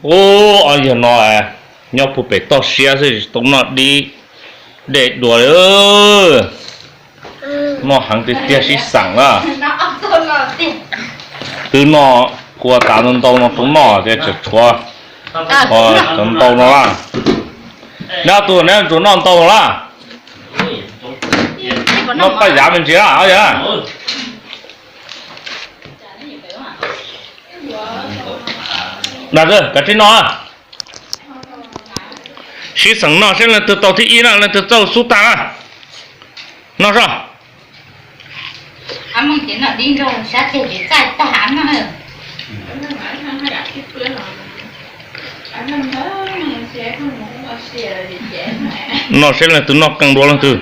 Ub, ob yawg no nyob puag pem toj siab xwb tsis tau noj dib dej dua li. Noj heev tiag tiag sib xeem na. Twb noj ua tas ntau ntau no rau noj tias tseem tshuav cov ntau no lawm. Neb ob tug neb tsuas noj ntau lawm. Noj paj yav me ntsis lawm yog. Kav tsij noj. Sib xeem noj seb leej twg tau thib ib na, leej twg txawj xub tag na. Noj soj. Noj seb leej twg noj qee dua leej twg.